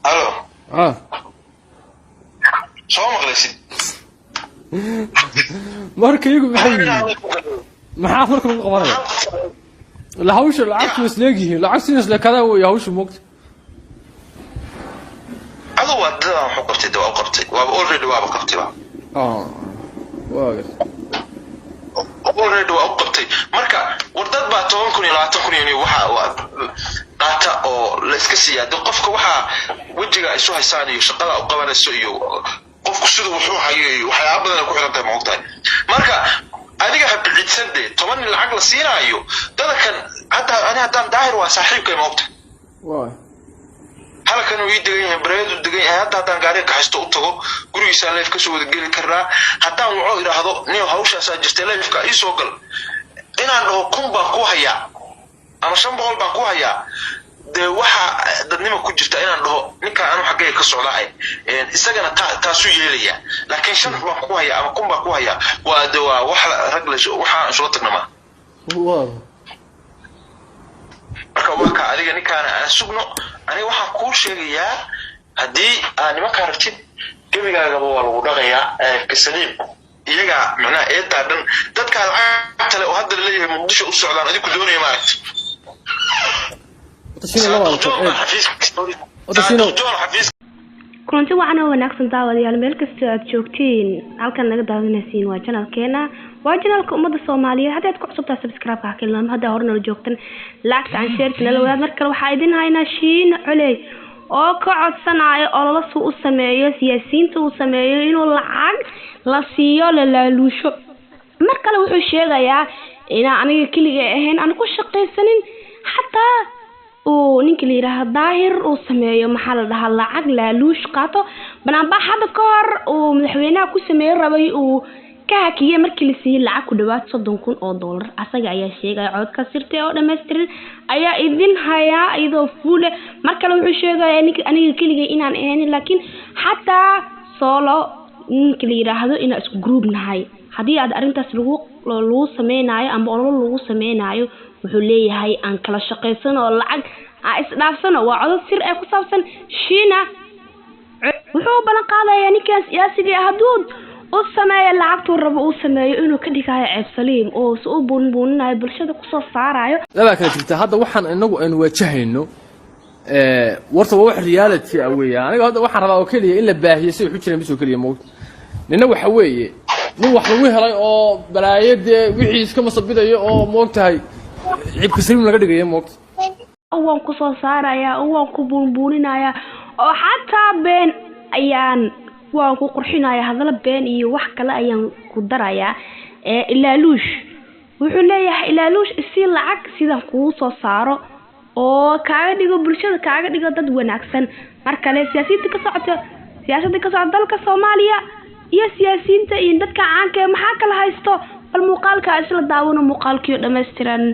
Halo. Ah. Soo maqlaysid? Marka iyagu maxay yihiin? Maxaa marka lagu qabanaya? La hawsha lacagtu waa isleegyihiin, lacagtu isleekadaa wey hawsha, moogta. Adu waa dadaan waxu qabtay, de waa u qabtay, waaba already waaba qabtay ba. Ah, waa gartay. Already waa u qabtay. Marka war dad baa 10,000 iyo 20,000 iyo waxa qaata oo la iska siiyaa. De qofka waxaa wejiga isu haysaan iyo shaqada u qabanayso iyo qofku siduu wuxuu hayo iyo waxyaaba badan ay ku xiran tahay, ma ogtahay? Marka adiga ha bicidsan dee 10 nin lacag la siinaayo dadakan. Hadda ani haddaan Daahir waa saaxiibkay, ma ogtahay? Waay. Halkan uu ii degan yahay, bareedu degan yahay. Hadda haddaan gaariga kaxaysto u tago gurigiisaan live kasoo wada geli karnaa. Haddaan waco, idhaahdo, "Nin, hawshaasaa jirtay, liveka ii soo gal," inaan dhaho 1000 baan ku hayaa ama 500 baan ku hayaa, dee waxa dadnima ku jirta inaan dhaho ninkaan anu xaggayga ka socdaa, isagana taasuu yeelayaa. Laakiin shan baan ku hayaa ama 1000 baan ku hayaa, waa de waa wax rag la waxaa isula tagna maa. Waa. Marka waa ka adiga ninkaana aan sugno. Aniga waxaan kuu sheegayaa, haddii aad nimankaa rabtid, gebigaagaba waa lagu dhaqayaa kasaliim. Iyagaa macnaha eedaa dhan dadkaa lacagta le oo hadda laleeyahay Muqdisho u socdaan, adiku doonaya, maaragta. Wata laba Wata Shino. Xafiis. Kulanti wacan oo wanaagsan, daawadayaal, meel kastoo aad joogtiin. Halkan naga daawanaysiin waa channelkeena, waa channelka ummadda Soomaaliyeed. Haddii aad ku cusubtahay, subscribe-ka ha kilmaamo. Haddaa hore nala joogtan, like and share nala wadaag. Mar kale waxaa idin haynaa Shiino Culey oo ka codsanayo ololo suu u sameeyo siyaasiyiinta uu sameeyo inuu lacag la siiyo, la laaluusho. Mar kale wuxuu sheegayaa inaan aniga keliga ahayn, aan ku shaqaysanin, xataa uu ninka la yidhaahdo Daahir uu sameeyo, maxaa la dhahaa, lacag laaluush qaato. Banaanbax hadda ka hor uu madaxweynaha ku sameey rabay uu ka hakiyey markii la siiyey lacag ku dhawaad $30,000. Asaga ayaa sheegaya. Codka sirtay oo dhammaystiran ayaa idin hayaa iyadoo fuule. Mar kale wuxuu sheegayaa ninka aniga keligay inaan ahayn, laakiin xataa Solo ninka la yidhaahdo inaan isku group nahay. Haddii aad arrintaas lagu sameynayo ama ololo lagu sameynayo, wuxuu leeyahay aan kala shaqaysano oo lacag aan isdhaafsano. Waa codod sir ee ku saabsan Shiina. Wuxuu u ballan qaadayaa ninkan siyaasiga ah hadduu u sameeyo lacagtuu rabo uu sameeyo, inuu ka dhigayo ceeb saliim oo si u buunbuuninayo, bulshada kusoo saarayo. Labaa kala jirta. Hadda waxaan inagu aynu wajahayno warta waa wax reality ah weeye. Aniga hadda waxaan rabaa oo keliya in la baahiyo si waxu jireen bis oo keliya, moogta. Nina waxa weeye nin wax lagu helay oo balaayo dee wixii iska masabidayo oo, moogtahay, cibka saliim laga dhigayo, moogta. Waan kusoo saarayaa oo waan ku buunbuuninayaa oo xataa been ayaan waan ku qurxinayaa, hadallo been iyo wax kale ayaan ku darayaa. Ee ilaaluush wuxuu leeyahay, ilaaluush isii, lacag sidaan kugu soo saaro oo kaaga dhigo bulshada, kaaga dhigo dad wanaagsan. Mar kale siyaasiyiinta ka socota, siyaasadda ka socota dalka Soomaaliya iyo siyaasiyiinta iyo dadka caanka ee maxaa kala haysto? Bal muuqaalka isla daawano. Muuqaalkiio dhammaystiran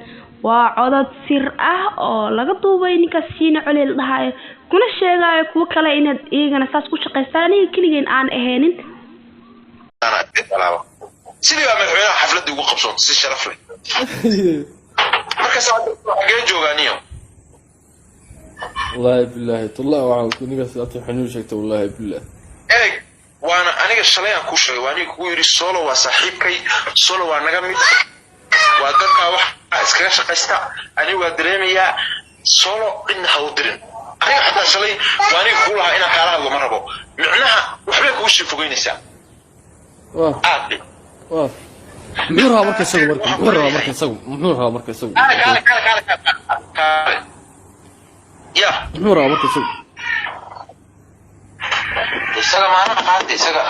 waa codod sir ah oo laga duubay ninkaas Shiina Culey la dhahayo, kuna sheegayo kuwo kale inaad iyagana saas ku shaqaystaan, aniga keligeen aan ahaynin. Sidii baa madaxweynaha xafladii ugu qabsoon si sharaf leh. Markaas xagee joogaa niyo? Wallahi billahi tallahi, waxaan ninkaas ati xanuun sheegta, wallahi billahi. Eeg, waana aniga shalay aan kuu sheegay, waa aniga kugu yidhi Solo waa saaxiibkay, Solo waa naga mid, waa dadkaa wax iskaga shaqaysta. Aniga waa dareemayaa Solo cidna ha u dirin. Aniga xataa shalay waa aniga kugu lahaa inaan kaala hadlo ma rabo, micnaha waxbay kugu sii fogeynaysaa. Waa. Aad waa muxuu rabaa marka isagu? Marka muxuu rabaa marka isagu? Muxuu rabaa marka isagu? Kaale, kaale, kaale, kaale, kaale ya. Muxuu rabaa marka isagu? Isaga maanaha qaata, isaga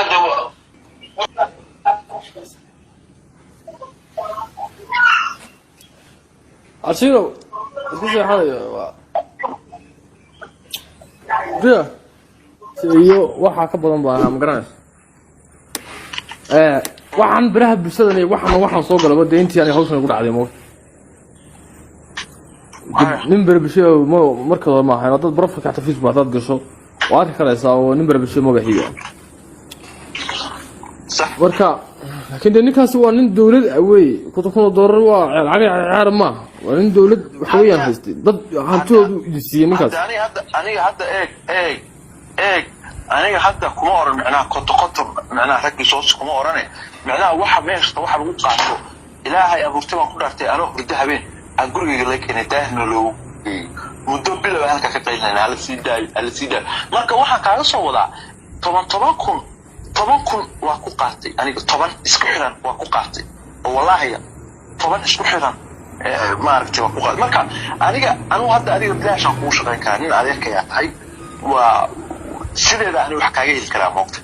de Arshino iska seexanayo waa riya iyo waxaa ka badan baa ahaa, ma garanaysa? Waxaan baraha bulshadan iyo waxaan soo galaba dee intii aniga hawshan igu dhacday, moogta, nin bere bulshada ma marka hore ma ahayn. Haddaad profilka xataa Facebook haddaad gasho, waa arki karaysaa oo nin bere bulshada magaxiiba. Sax. Marka laakiin dee ninkaasi waa nin dowlad ah wey. $50,000 waa lacag ciyaar maaha. Waa nin dowlad waxa weeyaan haystay, dad hantidoodu idin siiyey ninkaas. Hadda aniga hadda eeg, eeg, eeg, aniga hadda kuma oran micnaha 50 50, micnaha raggii soos kuma orane. Micnaha waxa meeshta waxa lagu qaato, Ilaahay abuurtay baan ku dhaartay, anoo hurdo habeen aan gurigayga la keenay, daahna loogu geeyey. Muddo bilow aan halkaa ka qaylinayna, hala sii daayo, hala sii daayo. Marka waxaan kaaga soo wadaa 10 10,000, 10,000 waa ku qaatay aniga, 10 isku xiran waa ku qaatay oo wallaahi 10 isku xiran maaragtay waa ku qaatay. Marka aniga anugu hadda adiga bilaashaan kugu shaqayn karaa, nin adeerkayaa tahay, waa sideeda ani wax kaaga heli karaa, moogta.